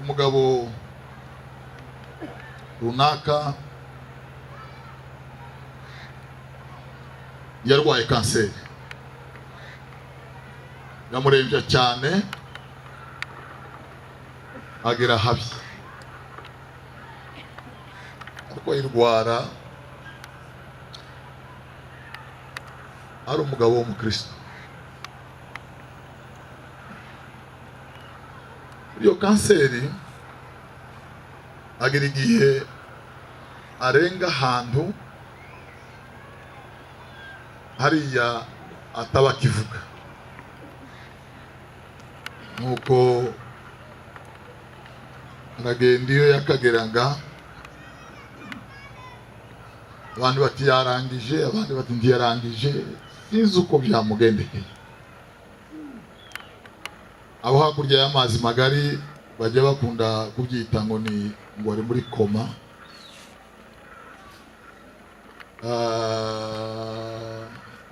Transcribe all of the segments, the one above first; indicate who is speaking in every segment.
Speaker 1: Umugabo runaka yarwaye kanseri, iramurembya cyane, agera habi, ariko ayirwara ari umugabo w'umukristo. Iyo kanseri agera igihe arenga ahantu hariya ataba akivuga, nuko aragenda. Iyo yakageraga, abandi bati yarangije, abandi bati ntiyarangije, sinzi uko byamugendekeye. Abo hakurya y'amazi magari bajya bakunda kubyita ngo ni ngo ari muri koma.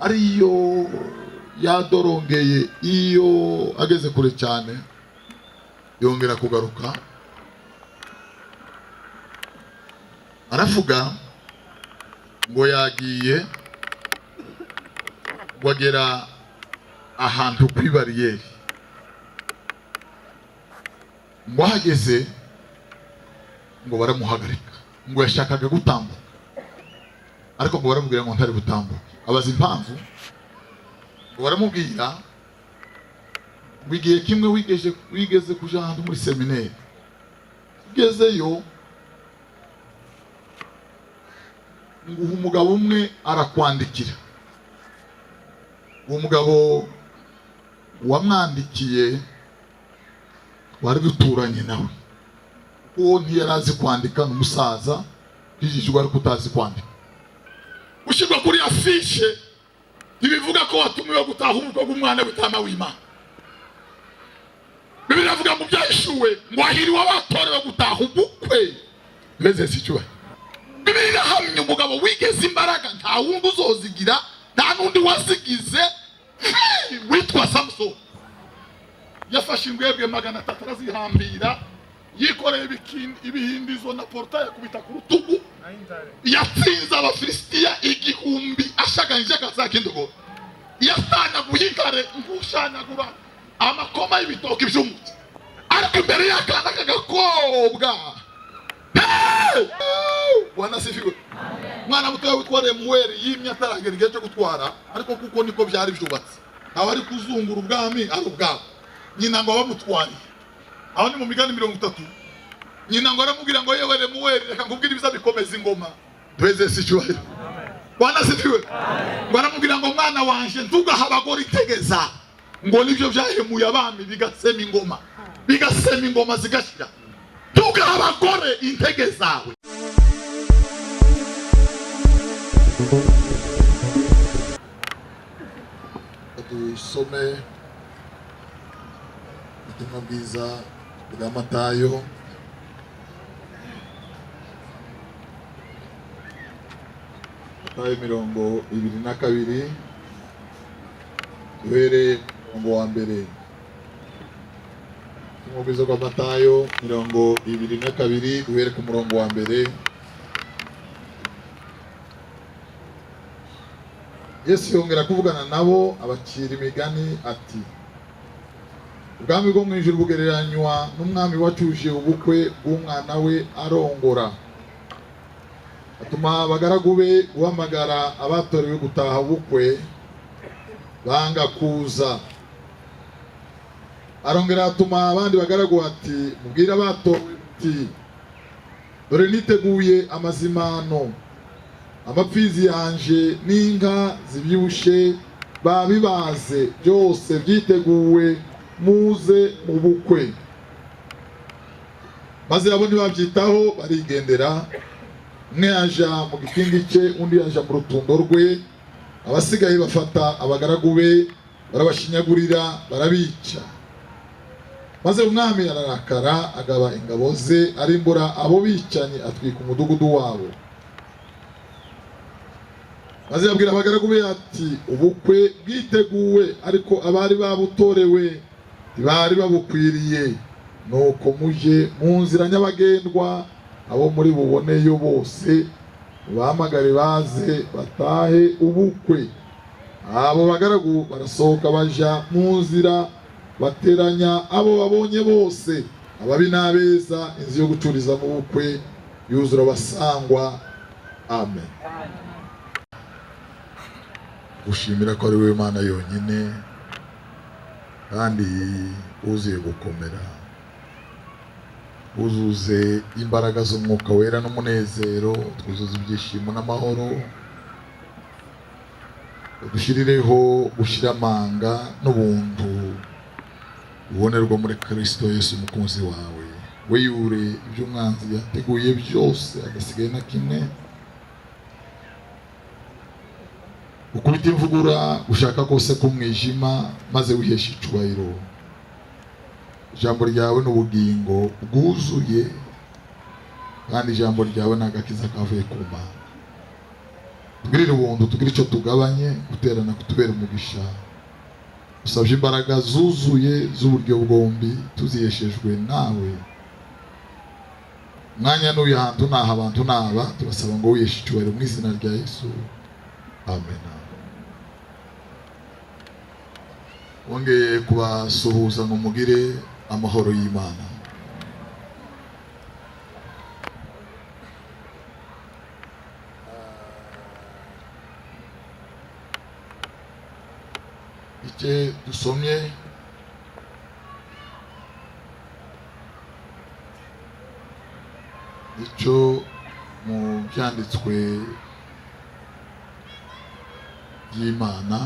Speaker 1: Ariyo yadorongeye, iyo ageze kure cyane yongera kugaruka, aravuga ngo yagiye, ngo agera ahantu kuri bariyeri, ngo ahageze ngo baramuhagarika, ngo yashakaga gutambuka, ariko ngo baramubwira ngo ntari butambuke. Abaza impamvu, ngo baramubwira ngo igihe kimwe wigeze kuja ahantu muri seminari, ugezeyo ngo umugabo umwe arakwandikira. Uwo mugabo wamwandikiye wari duturanye nawe, uwo ntiyari azi kwandika, ni umusaza kijijwe ariko utazi kwandika. Gushyirwa kuri afishe ntibivuga ko watumiwe gutaha ubukwe bw'umwana w'intama w'Imana. Bibiliya iravuga mu Byahishuwe ngo hahiriwe abatorewe gutaha ubukwe. Mbese si icyubahiro? Bibiliya irahamya umugabo wigeze imbaraga, nta wundi uzozigira, nta n'undi wazigize, witwa Samusoni. Yafashe ingwebwe 300 arazihambira, yikoreye ibihindizo na portaye akubita ku rutugu, yatsinze Abafilisitiya 1000 ashaganyije akazaka indogobe, yasanyaguye intare nk'ushanyagura amakoma y'ibitoki by'umuti, ariko imbere y'akana k'agakobwa. Bwana sifiwe. Mwana mutoya witwa Lemuweli yimye ataragera igihe cyo gutwara, ariko kuko niko byari byubatse, aba ari kuzungura ubwami ari ubwabo. Nyina ngo abamutwariye aho ni mu migani 30. Nyina ngo aramubwira ngo yewe Lemuweli, reka nkubwire ibiza bikomeza ingoma. Duheze si icyubahiro. Bwana sifiwe. Ngo aramubwira ngo mwana wanje, ntugaha abagore itegeza, ngo nibyo byahemuye abami, bigasema ingoma, bigasema ingoma zigashira. Ntugaha abagore intege zawe. Dusome ubutumwa bwiza bwa Matayo, Matayo 22, duhereye umurongo wa mbere. Ubutumwa bwiza bwa Matayo 22, duhere ku murongo wa mbere. Yesu yongera kuvugana nabo, abacira imigani ati: ubwami bwo mu ijuru bugereranywa n'umwami wacuje ubukwe bw'umwana we arongora, atuma abagaragu be guhamagara abatorewe gutaha ubukwe, banga kuza. Arongera atuma abandi bagaragu ati: mubwire abatowe ati dore niteguye amazimano, amapfizi yanje n'inka zibyibushe babibaze, byose byiteguwe, muze mu bukwe. Maze abo ntibabyitaho barigendera, umwe yaja mu gikingi cye, undi yaja mu rutundo rwe. Abasigaye bafata abagaragu be barabashinyagurira, barabica. Maze umwami ararakara, agaba ingabo ze, arimbura abo bicanyi, atwika umudugudu wabo. Maze yabwira abagaragu be ati ubukwe bwiteguwe, ariko abari babutorewe ntibari babukwiriye. Nuko muje mu nzira nyabagendwa, abo muri buboneyo bose bahamagare baze batahe ubukwe. Abo bagaragu barasohoka baja mu nzira, bateranya abo babonye bose, ababi n'abeza, inzu yo gucururizamo ubukwe yuzura abasangwa. Amen. Gushimira ko ari wowe Mana yonyine kandi wuzuye gukomera, wuzuze imbaraga z'Umwuka Wera n'umunezero, twuzuze ibyishimo n'amahoro, udushyirireho gushyira amanga n'ubuntu bubonerwa muri Kristo Yesu umukunzi wawe. Weyure ibyo umwanzi yateguye byose, agasigaye na kimwe. Ukubita imvugura ushaka kose k'umwijima, maze wihesha icubahiro. Ijambo ryawe ni ubugingo bwuzuye, kandi ijambo ryawe ni agakiza kavuye ku Mana. Tugirire ubuntu, tugire icyo tugabanye, guterana kutubera umugisha. Usabye imbaraga zuzuye z'uburyo bwombi, tuziheshejwe nawe. Mwanya n'uyu ahantu naha abantu naba, turasaba ngo wiheshe icyubahiro mu izina rya Yesu. Amen. Wongeye kubasuhuza ngo mugire amahoro y'Imana. Icyo dusomye icyo mu byanditswe by'Imana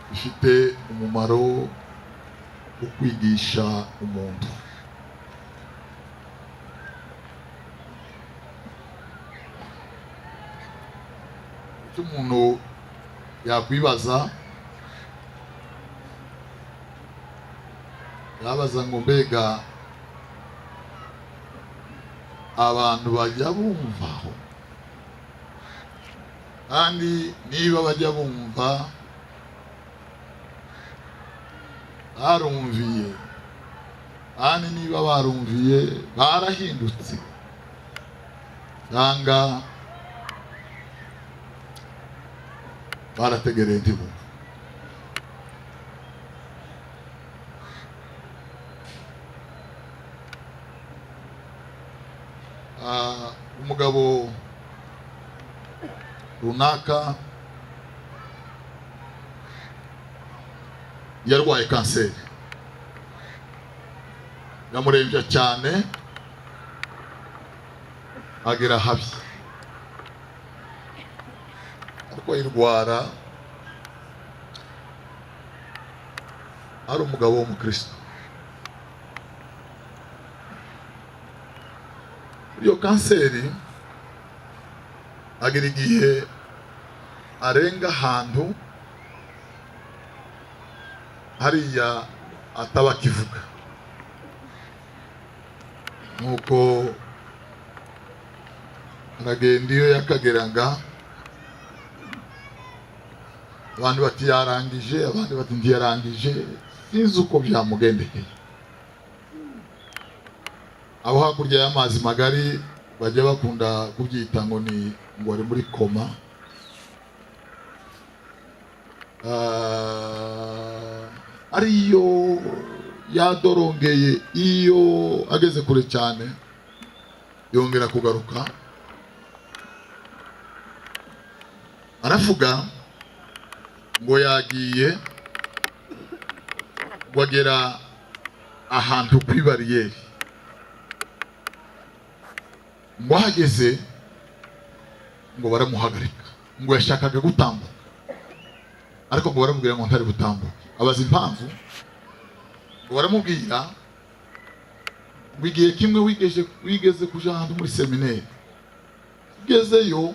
Speaker 1: bifite umumaro wo kwigisha umuntu. Icyo umuntu yakwibaza, yabaza ngo mbega abantu bajya bumvaho, kandi niba bajya bumva barumviye, kandi niba barumviye barahindutse, cyangwa barategereye ntibumve. Umugabo runaka yarwaye kanseri, iramurembya cyane, agera habi, ariko ayirwara ari umugabo w'umukristo. Iyo kanseri agira igihe arenga ahantu hariya ataba akivuga, nuko aragenda. Iyo yakageraga abantu bati yarangije, abandi bati ntiyarangije, sinzi uko byamugendekeye. Abo hakurya y'amazi magari bajya bakunda kubyita ngo ni ngo ari muri koma. Ariyo yadorongeye, iyo ageze kure cyane yongera kugaruka, aravuga ngo yagiye ngo agera ahantu kuri bariyeri, ngo ahageze ngo baramuhagarika, ngo yashakaga gutambuka ariko ngo baramubwira ngo ntari butambuke. Abaza impamvu, ngo baramubwira ngo igihe kimwe wigeze kuja ahantu muri seminari, ugezeyo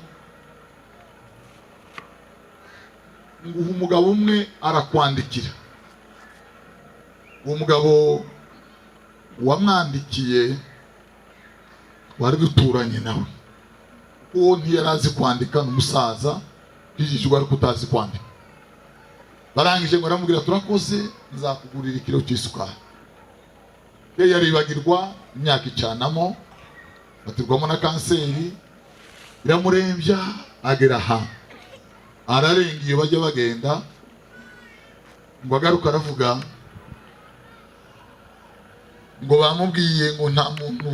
Speaker 1: ngo umugabo umwe arakwandikira. Uwo mugabo wamwandikiye wari duturanye nawe, uwo ntiyari azi kwandika, ni umusaza yigishijwe ariko utazi kwandika. Barangije ngo aramubwira turakoze nzakugurira ikiro cy'isukari. Ye yaribagirwa imyaka icanamo batirwamo na kanseri iramurembya agera aha ararenga iyo bajya bagenda ngo agaruka aravuga ngo bamubwiye ngo nta muntu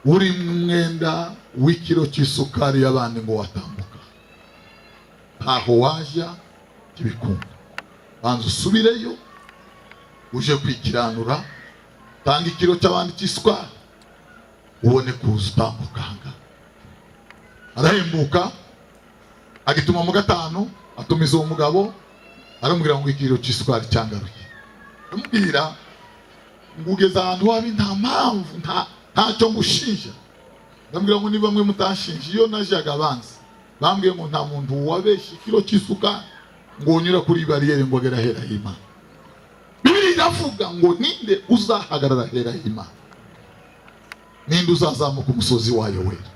Speaker 1: uri mu mwenda w'ikiro cy'isukari y'abandi ngo watambuka, ntaho wajya kibikunda, banza usubireyo uje kwikiranura, tanga ikiro cy'abandi cy'isukari ubone kuza utambuka. Arahembuka agituma mu gatanu atumiza uwo mugabo aramubwira ngo ikiro cy'isukari cyangaruye, aramubwira ngo ugeze ahantu wabi nta mpamvu ntacyo ngushinja. Ndamubwira ngo ni bamwe mutanshinja, iyo najyaga abanza bambwiye ngo nta muntu wabeshye ikiro cy'isukari ngo unyura kuri bariyeri ngo agere ahera y'Imana. Bibiliya iravuga ngo ninde uzahagarara ahera y'Imana, ninde uzazamuka umusozi wayo wera.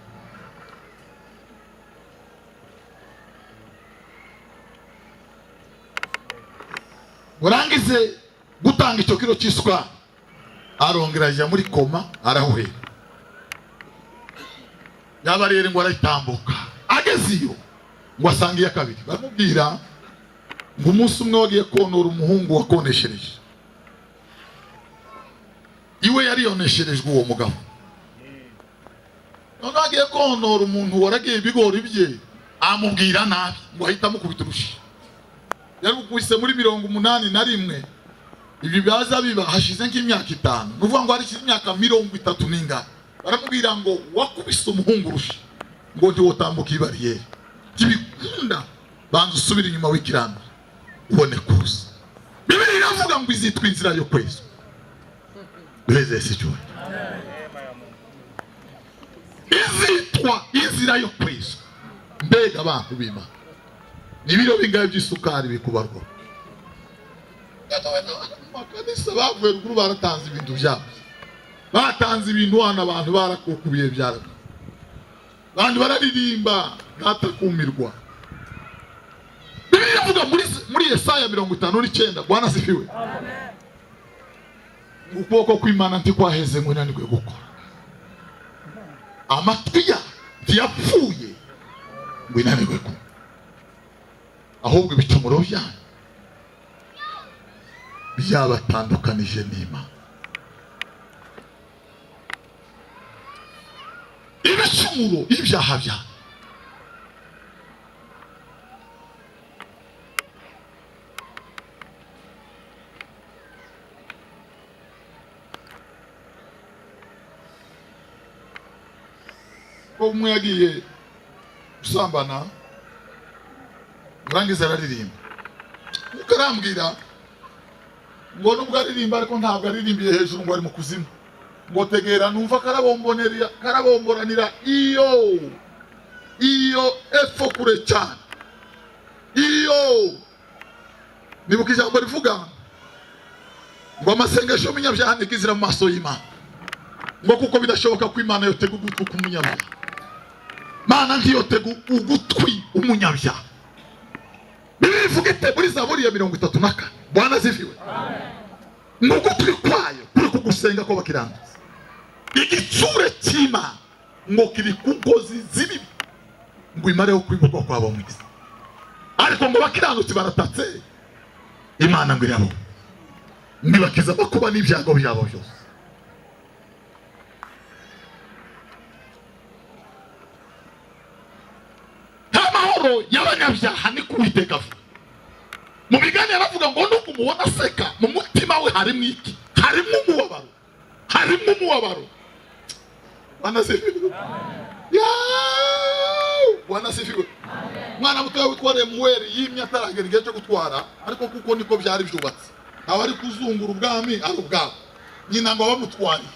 Speaker 1: Urangize gutanga icyo kiro cy'isukari arongera ajya muri koma arahwera, yaba rero ngo arayitambuka ageze iyo ngo asange iya kabiri. Baramubwira ngo umunsi umwe wagiye konora umuhungu wakoneshereje iwe, yariyonesherejwe uwo mugabo, noneho agiye konora umuntu waragiye ibigori bye amubwira nabi ngo ahita amukubita urushi. Yarukubise muri 81. Ibi baza biba hashize nk'imyaka 5, ni ukuvuga ngo hashize imyaka 30 n'ingano. Baramubwira ngo wakubise umuhungu urushi ngo ntiwotambuka iyi bariyeri, ntibikunda, banza usubire inyuma w'ikirambi ubone kuza. Bibiliya iravuga ngo izitwa inzira yo kwezwa. Izitwa inzira yo kwezwa. Mbega abantu b'Imana, ni ibiro bingahe by'isukari bikubarwa? Makanisa bavuye ruguru baratanze ibintu byabo, batanze ibintu hano abantu barakukubiye byarabyo, abantu bararirimba ntatakumirwa. Bibiliya iravuga muri Yesaya 59, Bwana asifiwe, ukuboko kw'Imana ntikwaheze ngo inanirwe gukora, amatwi ya ntiyapfuye ngo inanirwe kumva, ahubwo ibicumuro byanyu byabatandukanije n'Imana. Ibicumuro ibyaha byanyu ko umwe yagiye gusambana urangiza araririmba, ukarambwira ngo nubwo aririmba ariko ntabwo aririmbiye hejuru ngo ari mu kuzimu, ngo tegera numva karabomboranira iyo iyo epfo kure cyane. Iyo nibuka ijambo rivuga ngo amasengesho y'umunyabyaha ntigizira mu maso y'Imana, ngo kuko bidashoboka ko Imana yotega ugutwi k'umunyabyaha. Mana ntiyotega ugutwi umunyabyaha. Bibiliya ivuga ite muri Zaburi ya 34? Bwana asifiwe. Ngo ugutwi kwayo kuri kugusenga ko bakirangiza, igitsure cy'Imana ngo kiri ku nkozi z'ibibi ngo imareho kwibukwa kwabo mu isi, ariko ngo bakiranutse baratatse Imana ngo irabo ntibakiza amakuba n'ibyago byabo byose. Nta mahoro y'abanyabyaha ni ku Uwiteka avuga. Mu migani yaravuga ngo nubwo umubona aseka mu mutima we harimo iki? Harimo umubabaro, harimo umubabaro. Bwana asifiwe. Bwana asifiwe. Mwana muto witwa Lemuweli yimye ataragera igihe cyo gutwara, ariko kuko niko byari byubatse, aba ari kuzungura ubwami ari ubwabo, nyina ngo abamutwariye.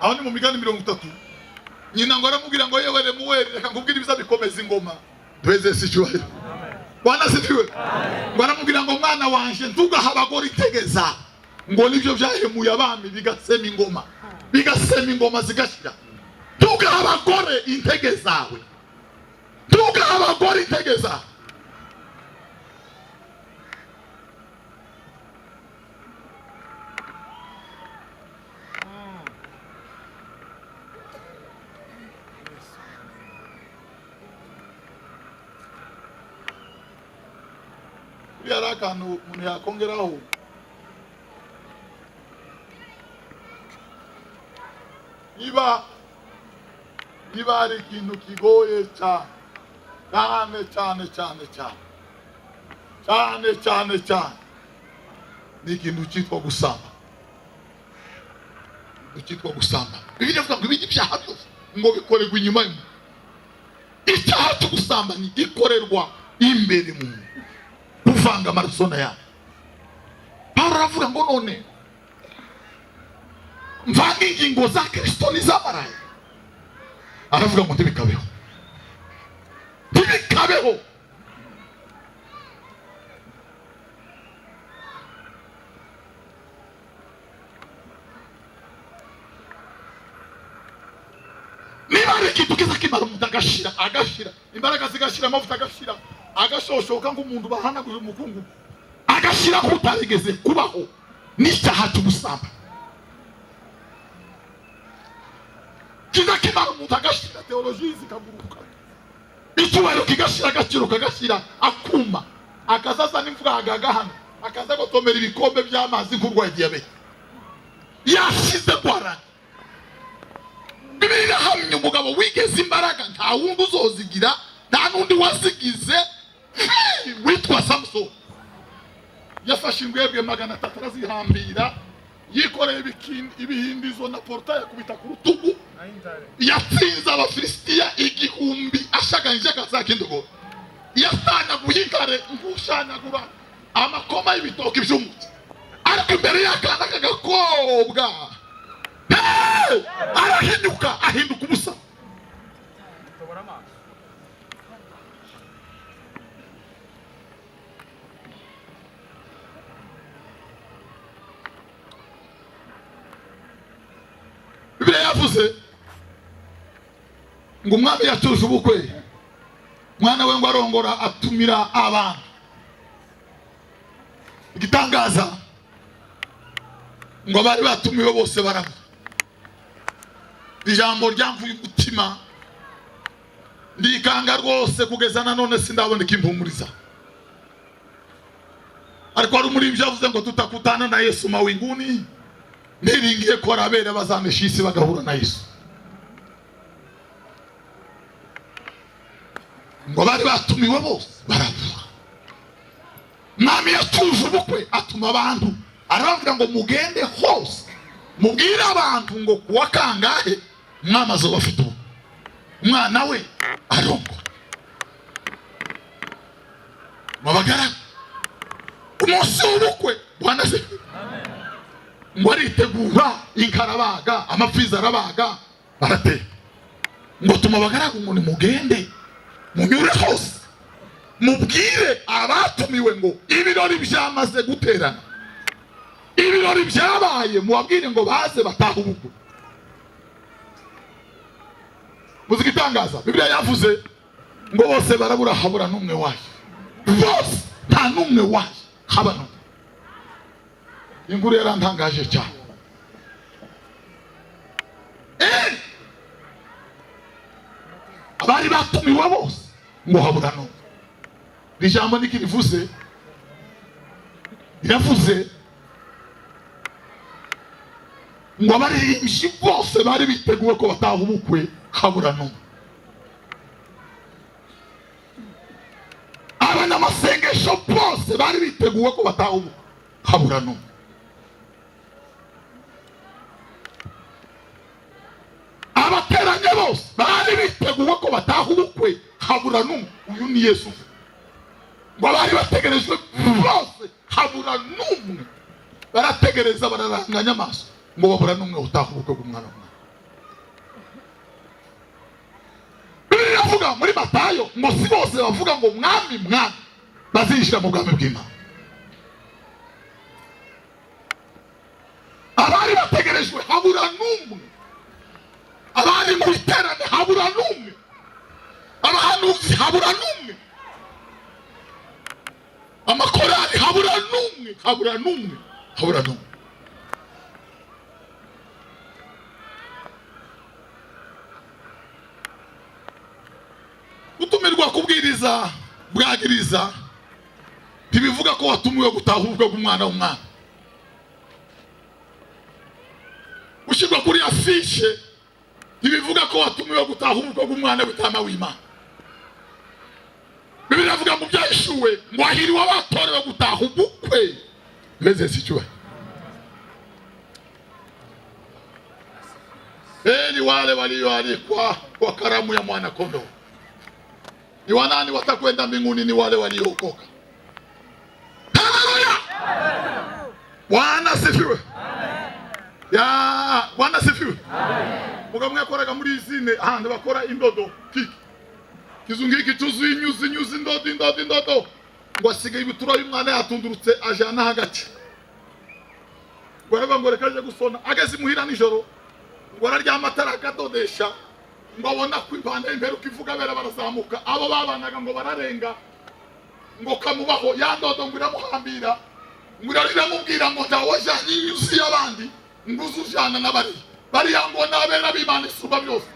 Speaker 1: Aho ni mu migani 30. Nyina ngo aramubwira ngo yewe Lemuweli, reka nkubwire ibiza bikomeza ingoma. Duheze si icyubahiro. Bwana asifiwe. Ngo aramubwira ngo mwana wanje ntugaha abagore itegeza, ngo nibyo byahemuye abami bigasema ingoma, bigasema ingoma zigashira. Ntugaha abagore intege zawe, ntugaha abagore intege zawe. Buriya ari akantu umuntu yakongeraho. Niba hari ikintu kigoye cyane cyane cyane cyane cyane cyane cyane cyane, ni ikintu cyitwa gusamba. Cyitwa gusamba. Bibiliya ivuga ngo ibindi byaha byose ngo bikorerwa inyuma y'umuntu. Icyaha cyo gusambanya gikorerwa imbere mu muntu, kuvanga amaraso na yawe. Pawulo aravuga ngo none mvange ingingo za Kristo n'iz'amaraya? Aravuga ngo ntibikabeho, ntibikabeho. Niba hari ikintu kiza kimara umuntu agashira, agashira imbaraga zigashira, amavuta agashira, agashoshoka nk'umuntu bahanaguje umukungugu, agashira nk'utarigeze kubaho, n'icyaha cy'ubusambanyi kiza kimara umuntu agashira, teoloji zikaguruka, icyubahiro kigashira, agaciro kagashira, akuma akazaza n'imvura agagahana, akaza gotomera ibikombe by'amazi nk'urwaye diyabete yashize gwarana. Bibiliya irahamya umugabo wigeze imbaraga nta wundi uzozigira, nta n'undi wazigize, witwa Samusoni. Yafashe ingwebwe 300 arazihambira, yikoreye ibihindizo na portaye akubita ku rutugu, yatsinze Abafilisitiya 1000 ashaganyije akazaka indogobe, yasanyaguye intare nk'ushanyagura amakoma y'ibitoki by'umutse. Ariko imbere y'akana k'agakobwa arahinduka, ahinduka ubusa. Bibiliya yavuze ngo umwami yacuje ubukwe, mwana we ngo arongora, atumira abantu. Igitangaza ngo abari batumiwe bose barabura. Ijambo ryamvuye umutima ndikanga rwose, kugeza na none sindaboneka impumuriza. Ariko hari umuririmbyi yavuze ngo tutakutana na Yesu mawinguni, niringiye ko arabera bazanesha isi bagahura na Yesu. Ngo bari batumiwe bose barabura. Mwami yatuje ubukwe atuma abantu, arababwira ngo mugende hose mubwire abantu ngo kuwa kangahe umwami azoba afite ubukwe, umwana we arongora. Mabagara umunsi w'ubukwe Bwana se ngo aritegura, inka arabaga, amapfizi arabaga, barateka. Ngo tuma abagaragu ngo nimugende munyure hose mubwire abatumiwe ngo ibirori byamaze guterana, ibirori byabaye, mubabwire ngo baze batahe ubukwe. Muzi igitangaza? Bibiliya yavuze ngo bose barabura, habura n'umwe waje. Bose nta n'umwe waje, haba n'umwe. Inkuru yarantangaje cyane. Abari batumiwe bose ngo habura n'umwe. Ijambo niki rivuze? Riravuze ngo abaririmbyi bose bari biteguwe ko bataha ubukwe, habura n'umwe. Abanyamasengesho bose bari biteguwe ko bataha ubukwe, habura n'umwe. Abateranye bose bari biteguwe ko bataha ubukwe, habura n'umwe. Uyu ni Yesu. Ngo abari bategerejwe bose habura n'umwe. Barategereza, bararanganya amaso ngo babura n'umwe utaha ubukwe bw'umwana w'Imana. Bibiliya iravuga muri Matayo ngo si bose bavuga ngo mwami mwami bazinjira mu bwami bw'Imana. Abari bategerejwe habura n'umwe, abari mu iterane habura n'umwe, abahanuzi habura n'umwe, amakorali habura n'umwe, habura n'umwe, habura n'umwe. Gutumirwa kubwiriza bwagiriza Ntibivuga ko watumiwe gutaha ubukwe bw'umwana w'umwami. Gushyirwa kuri afishe ntibivuga ko watumiwe gutaha ubukwe bw'umwana w'intama w'Imana. Bibiliya iravuga mu Byahishuwe ngo hahiriwe abatorewe gutaha ubukwe. Meze si cyubahiro. Heri wale walioalikwa kwa karamu ya mwana kondoo. Ni wanani watakwenda mbinguni? Ni wale waliookoka. Haleluya! Bwana sifiwe. Ya, Bwana sifiwe. Mugabo mwakoraga muri izine ahandi bakora indodo kiki. Kizungu iki cyuzuye inyuzi inyuzi indodo indodo indodo. Ngo asigaye ibitura y'umwana yatundurutse ajana hagati. Ngo aravuga ngo reka aje gusona, ageze imuhira nijoro ngo araryama amatara akadodesha, ngo abona ko impande y'imperuka ivuga bera barazamuka, abo babanaga ngo bararenga, ngo kamubaho ya ndodo ngo iramuhambira, ngo iramubwira ngo ntawajanye inyuzi y'abandi, ngo uzujana n'abariya bariya ngo n'abera b'Imana isumba byose,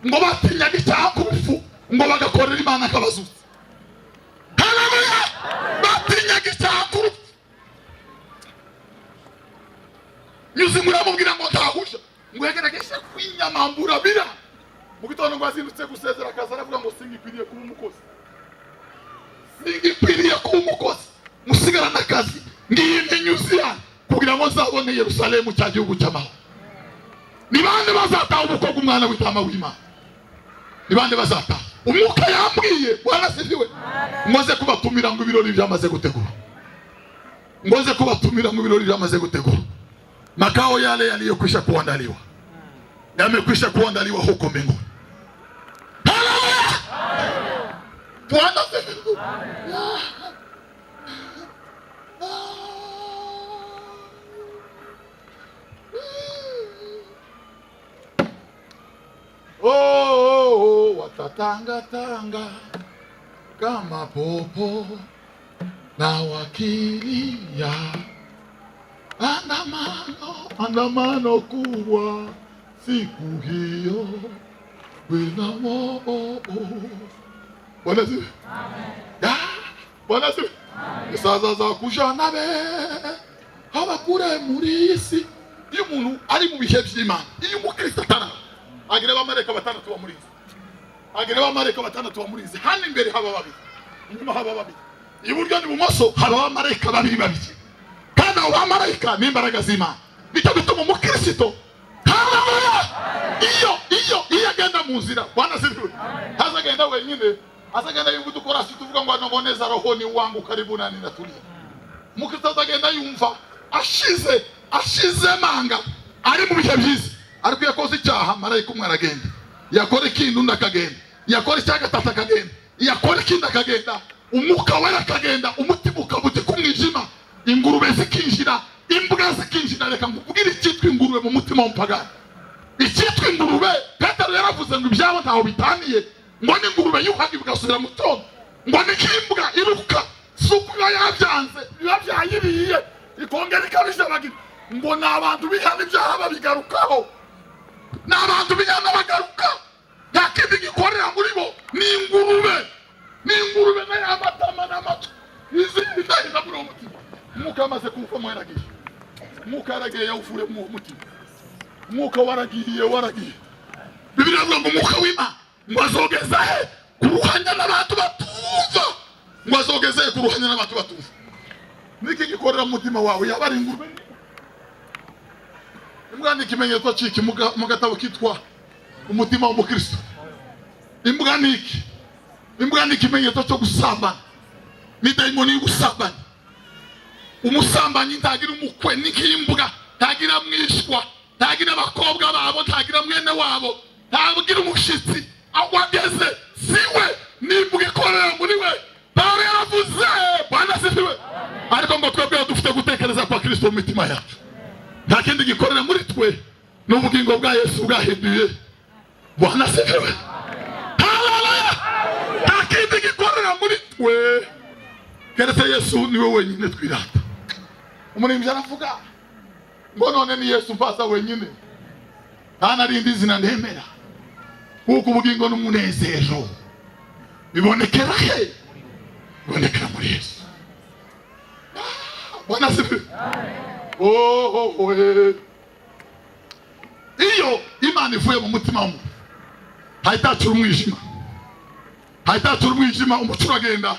Speaker 1: ngo batinyaga icyaha ku rupfu, ngo bagakorera Imana akabazutsa. Haleluya! Batinyaga icyaha ku rupfu. Nyuzi ngo iramubwira ngo ntahusha, ngo yagerageje kwinyamambura bira. Mu gitondo ngo azindutse gusezera akaza aravuga ngo singikwiriye kuba umukozi, singikwiriye kuba umukozi, musigarana akazi, ngiyi n'inyuzi yanyu kugira ngo nzabone Yerusalemu cya gihugu cy'amahoro. Ni bande bazataha ubukwe bw'umwana w'intama w'Imana? Ni bande bazataha? Umwuka yambwiye, Bwana sifiwe, ngoze kubatumira ngo ibirori byamaze gutegura, ngoze kubatumira ngo ibirori byamaze gutegura. Makao yale yaliyokwisha kuandaliwa yamekwisha kuandaliwa huko mbinguni. Haleluya! Bwana sifiwe. Oh, oh, oh, watatanga tanga kama popo na wakilia andamano, andamano kubwa siku hiyo wina oh, oh. Bwana sifiwe. Bwana sifiwe. Isaza za kujana be abakure muri isi. Iyo umuntu ari mu bihe by'Imana, iyo umukristo atara agira abamarayika batandatu bamurinze, agira abamarayika batandatu bamurinze. Hano imbere haba babiri, inyuma haba babiri, iburyo n'ibumoso haba abamarayika babiri babiri. Kandi abo bamarayika ni imbaraga z'Imana. Nicyo gituma umukristo, haleluya, iyo agenda mu nzira, Bwana sifiwe, ntazagenda wenyine, azagenda yumva udukorasi tuvuga ngo nongoneza roho ni wangu karibu nani natulia. Umukristo azagenda yumva ashize manga, ari mu bihe byiza. Ariko yakoze icyaha marayika umwe aragenda, yakora ikindi undi akagenda, yakora icya gatatu akagenda, yakora ikindi akagenda, umwuka wera akagenda, umutima ukabutika umwijima, ingurube zikinjira, imbwa zikinjira. Reka nkubwire icyitwa ingurube mu mutima w'umupagani. Icyitwa ingurube, Petero yaravuze ngo ibyabo ntaho bitaniye, ngo n'ingurube yuhaga igasubira mu cyondo, ngo ni nk'imbwa iruka, si uko biba yabyanze, biba byayiriye ikongera ikabishabagira. Ngo ni abantu bihana ibyaha babigarukaho, ni abantu bihana bagaruka, nta kindi gikorera muri bo, ni ingurube, ni ingurube n'amatama n'amatwi, izindi ndahita muri uwo mutima. Umwuka yamaze kuwuvamo yaragiye, umwuka yaragiye yawuvuye mu mutima, umwuka waragiye waragiye. Bibiliya ivuga ngo umwuka w'Imana ngo azogeza he kuruhanya n'abantu batumva, ngo azogeze he kuruhanya n'abantu batumva. Niki gikorera mu mutima wawe? Yaba ari ingurube. Imbwa ni ikimenyetso cy'iki mu gatabo kitwa umutima w'umukristo. Imbwa ni iki? Imbwa ni ikimenyetso cyo gusambana, ni dayimoni y'ubusambanyi. Umusambanyi ntagira umukwe, ni nk'imbwa, ntagira mwishwa, ntagira abakobwa babo, ntagira mwene wabo, ntagira umushitsi. Aho ageze siwe, n'imbwa ikorera muri we. Pawulo yaravuze, Bwana sifiwe. Ariko ngo twebwe dufite gutekereza kwa Kristo mu mitima yacu, nta kindi gikorera muri twe, n'ubugingo bwa Yesu bwahinduye. Bwana sifiwe. Haleluya! Nta kindi gikorera muri twe keretse Yesu, niwe wenyine twirata. Umuririmbyi aravuga ngo none ni Yesu mpaza wenyine, nta narindi zina ndemera, kuko ubugingo n'umunezero bibonekera he? Bibonekera muri Yesu. Bwana asifiwe. Oh, oh, eh. Iyo Imana ivuye mu mutima w'umuntu, hahita hacura umwijima, hahita hacura umwijima, umuco uragenda.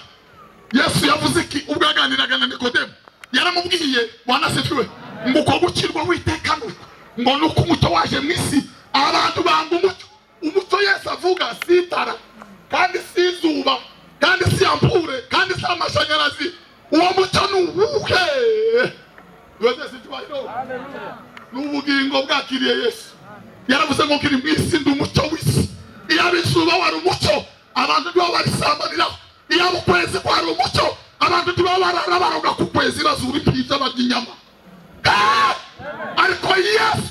Speaker 1: Yesu yavuze iki ubwo yaganiraga na Nikodemu? Yaramubwiye, Bwana asifiwe, ngo uko gukirwa witeka nuko ngo nuko umucyo waje mu isi, abantu banga umucyo. Umucyo Yesu avuga si itara, kandi si izuba, kandi si ampure, kandi si amashanyarazi. Uwo mucyo ni uwuhe? Ni ubugingo bwakiriye Yesu. Yaravuze ngo kiri mu isi ndi umucyo w'isi. Iyo izuba wari umucyo, abantu ntibo barisambaniraho. Iyo ukwezi kwari umucyo, abantu ntibo barara baroga ku kwezi, bazura impinja, barya inyama. Ariko Yesu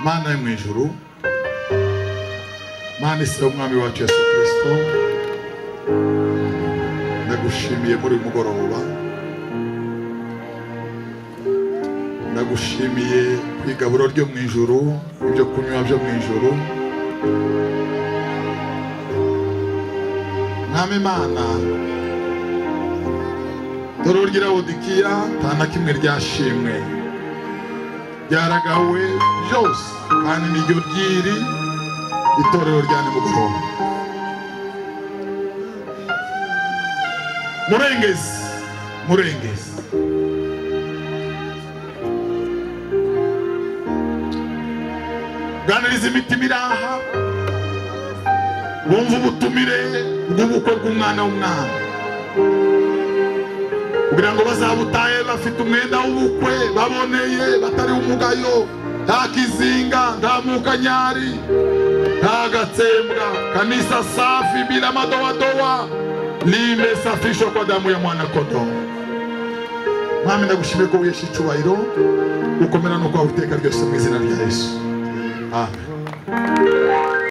Speaker 1: Mana yo mu ijuru, Mana isi y'umwami wacu Yesu Kristo, ndagushimiye muri uyu mugoroba, ndagushimiye ku igaburo ryo mu ijuru, ibyo kunywa byo mu ijuru. Mwami Mana, dore ry'i Lawodikiya nta na kimwe ryashimwe, ryaragawe byose, kandi niryo ryiri itorero rya nimugoroba. Murengezi, murengezi, ganiriza imitima iraha, bumva ubutumire bw'ubukwe bw'umwana w'umwami, kugira ngo bazabutahe bafite umwenda w'ubukwe, baboneye, batari umugayo, nta kizinga, nta mukanyari, nta gatsembwa. Kanisa safi bila madoadoa, limesafishwa kwa damu ya mwana kondoo. Mwami, ndagushimiye ko wihesha icyubahiro, ukomera no kwawe iteka ryose mu izina rya Yesu. Amen.